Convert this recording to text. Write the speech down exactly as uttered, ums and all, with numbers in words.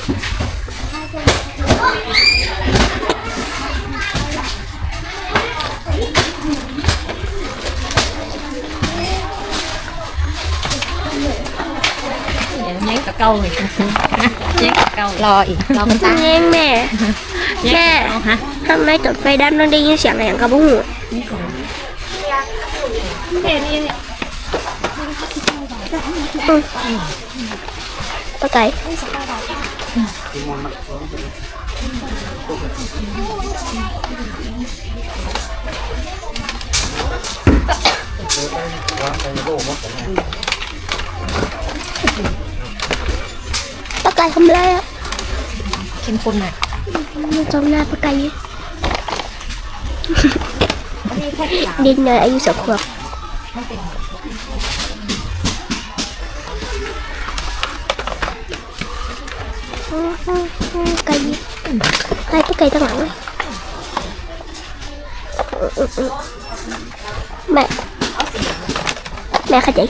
เดี๋ยวแย้งกับเก่าเลย แย้งกับเก่า รออีก รอมันตาย แย้งแม่ แย้งกับเก่า แม่ ฮะ ทำไมต๋อนไฟดับต้องได้ยินเสียงอะหยังก็บ่ฮู้ อืม ป้าไก่ ป้าไก่ทำอะไรอะ เข้มข้นมาก มันจ้องหน้าป้าไก่อยู่ เด็กน้อยอายุสองขวบ ไก่ ให้ป้าไก่ตั้งหลังเลย แม่ แม่เข้าใจ๋